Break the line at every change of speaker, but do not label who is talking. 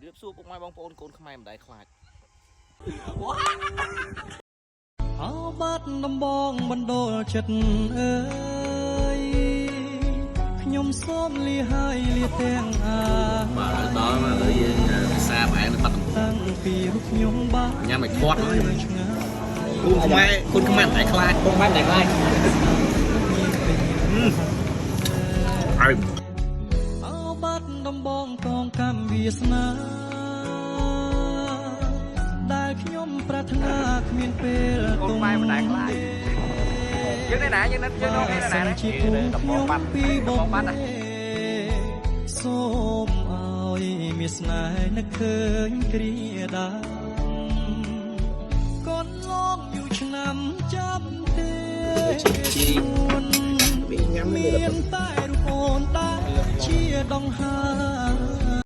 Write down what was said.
រាបសួរពុកម៉ែបងប្អូនកូនខ្មែរមិនដែលខ្លាច
អោបាត់ដំបងបណ្ដូលចិត្តអើយខ្ញុំសូមលាហើយលាទាំងអា
បាទដល់មកឥឡូវយើងពិសាផ្អែមនៅបាត់ដំបង
តាំងពីរូបខ្ញុំបាន
ញ៉ាំឲ្យធាត់មក
ឆ្ងាយ
គូខ្មែរកូនខ្មែរមិនដែលខ្លាច
ពុកម៉ែមិនដែលខ្លាច
អើយ
អោបាត់ដំបងកងកម្មវាសនាដែលខ្ញុំប្រាថ្នាគ្មានពេល
កូនម៉ែមិនដែលខ្លាចយើងនៅណាយើងនៅយើងនៅណា
សិន
ណា
ជាគុំ
ដំ
ខ្ញុំ
បងបាត់
ពី
ដំ
បង
បងបាត់ណា
សូមឲ្យមានស្នេហ៍នឹកឃើញគ្រាដើមកូនឡងយូរឆ្នាំចាំទេ
ជី
មានតែរូបអូនដែលជាដង្ហើ